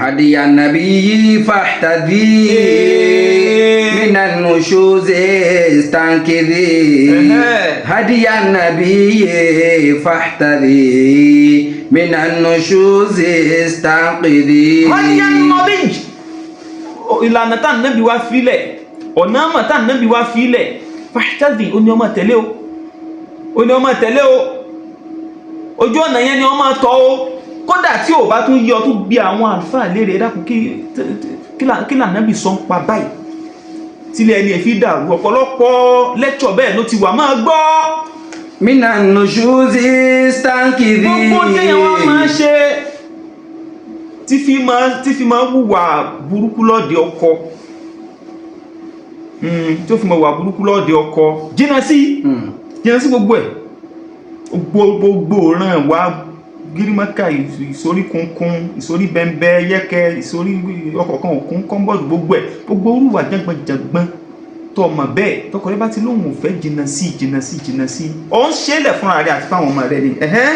هدي النبي فاحتذي من النشوز استنكذي. هدي النبي فاحتذي من النشوز استنقذي. هدي النبي, ìlànà tá nàbí wá filẹ̀, ọ̀nà àmọ̀ tá nàbí wá filẹ̀, فاحتذي, ó ní ọmọ tẹ̀lé o, ó ní ọmọ tẹ̀lé o, ojú ọ̀nà yẹn ni ọmọ tọ́ o. Kódà tí ò bá tún yọ, tún bí àwọn àlùfáà léèrè, dákun, kí lànàbì sọ ń pa báyìí tílé ẹni ẹ̀ fi dàrú? Ọ̀pọ̀lọpọ̀ lẹ́kṣọ̀ bẹ́ẹ̀ ló ti wà, máa gbọ́. من النشوز استنقذي. Gbogbo téèyàn wá máa ṣe tí fi máa wùwà burúkú lọ́ọ̀dẹ ọkọ, tí ó fi máa wùwà burúkú lọ́ọ̀dẹ ọkọ, jìnnà sí, jìnnà sí gbogbo ẹ̀, gbogbo ràn wá gírímọ́kà, ìsorí kunkun, ìsorí bẹ́ńbẹ́ yẹ́kẹ́, ìsorí ọkọ̀ kan òkun kọ́ńbọ̀dù, gbogbo ẹ̀, gbogbo orúwà jẹ́gbọ̀njẹ̀gbọ́n tó ọmọ bẹ́ẹ̀, tọkọ rẹ bá ti lóhùn ò fẹ́, jìnnà sí, jìnnà sí, jìnnà sí. Ọ̀ ń ṣe é lẹ̀ fúnra rẹ àti fáwọn ọmọ rẹ ni. Ẹ̀hẹ́n.